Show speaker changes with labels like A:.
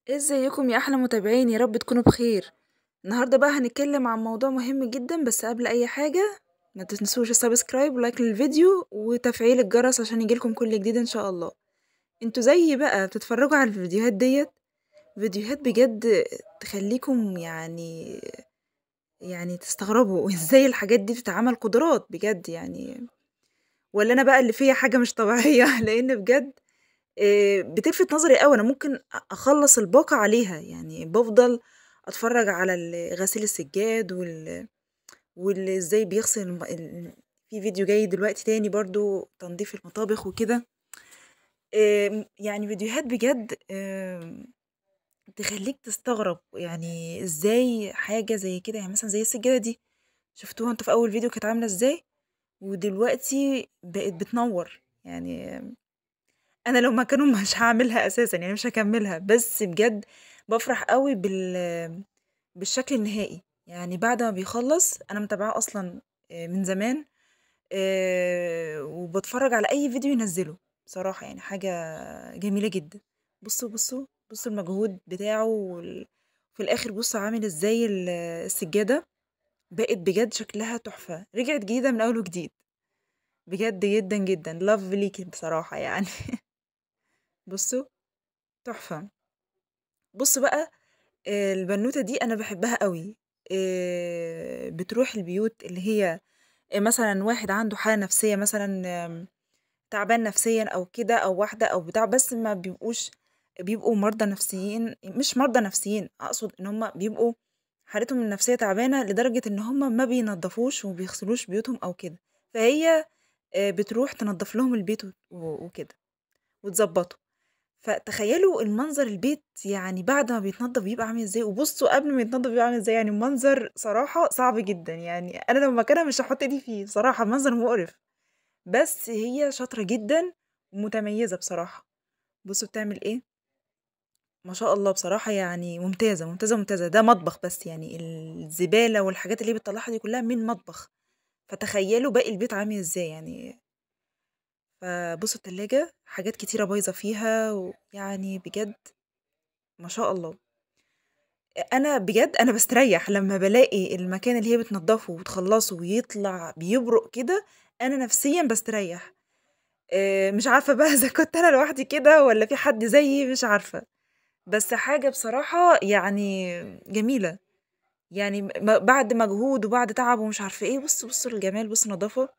A: ازيكم يا احلى متابعين، يا رب تكونوا بخير. النهارده بقى هنتكلم عن موضوع مهم جدا، بس قبل اي حاجة ما تنسوش ال subscribe و like للفيديو وتفعيل الجرس عشان يجيلكم كل جديد ان شاء الله. انتوا زيي بقى بتتفرجوا على الفيديوهات ديت، فيديوهات بجد تخليكم يعني تستغربوا ازاي الحاجات دي بتتعمل، قدرات بجد يعني، ولا انا بقى اللي فيا حاجة مش طبيعية؟ لان بجد بتلفت نظري قوي. انا ممكن اخلص الباقة عليها، يعني بفضل اتفرج على غسيل السجاد واللي ازاي بيغسل في فيديو جاي دلوقتي تاني برضو تنظيف المطابخ وكده. يعني فيديوهات بجد تخليك تستغرب يعني ازاي حاجة زي كده، يعني مثلا زي السجادة دي شفتوها انتوا في اول فيديو كانت عاملة ازاي، ودلوقتي بقت بتنور. يعني انا لو مكانهم مش هعملها اساسا، يعني مش هكملها، بس بجد بفرح قوي بالشكل النهائي. يعني بعد ما بيخلص، انا متابعاه اصلا من زمان، وبتفرج على اي فيديو ينزله بصراحة، يعني حاجة جميلة جدا. بصوا بصوا بصوا المجهود بتاعه، في الاخر بصوا عامل ازاي السجادة بقت بجد شكلها تحفة، رجعت جديدة من اول وجديد بجد جدا جدا. لاف ليكي بصراحة يعني. بصوا تحفة. بصوا بقى البنوتة دي أنا بحبها قوي، بتروح البيوت اللي هي مثلا واحد عنده حالة نفسية مثلا، تعبان نفسيا أو كده، أو واحدة أو بتاع، بس ما بيبقوش، بيبقوا مرضى نفسيين، مش مرضى نفسيين، أقصد إن هم بيبقوا حالتهم النفسية تعبانة لدرجة إن هم ما بينظفوش وما بيغسلوش بيوتهم أو كده، فهي بتروح تنظف لهم البيت وكده وتظبطه. فتخيلوا المنظر البيت يعني بعد ما بيتنضف بيبقى عامل ازاي، وبصوا قبل ما يتنضف بيبقى عامل ازاي. يعني المنظر صراحة صعب جدا، يعني انا لو مكانها مش هحط ايدي فيه بصراحة، المنظر مقرف، بس هي شاطرة جدا ومتميزة بصراحة. بصوا بتعمل ايه، ما شاء الله بصراحة، يعني ممتازة ممتازة ممتازة. ده مطبخ بس، يعني الزبالة والحاجات اللي هي بتطلعها دي كلها من مطبخ، فتخيلوا باقي البيت عامل ازاي يعني. فبصوا التلاجة حاجات كتيرة بايظة فيها، ويعني بجد ما شاء الله. أنا بجد أنا بستريح لما بلاقي المكان اللي هي بتنضفه وتخلصه ويطلع بيبرق كده، أنا نفسيا بستريح. مش عارفة بقى إذا كنت أنا لوحدي كده ولا في حد زيي، مش عارفة، بس حاجة بصراحة يعني جميلة، يعني بعد مجهود وبعد تعب ومش عارفة ايه. بصوا بصوا الجمال، بصوا النظافة.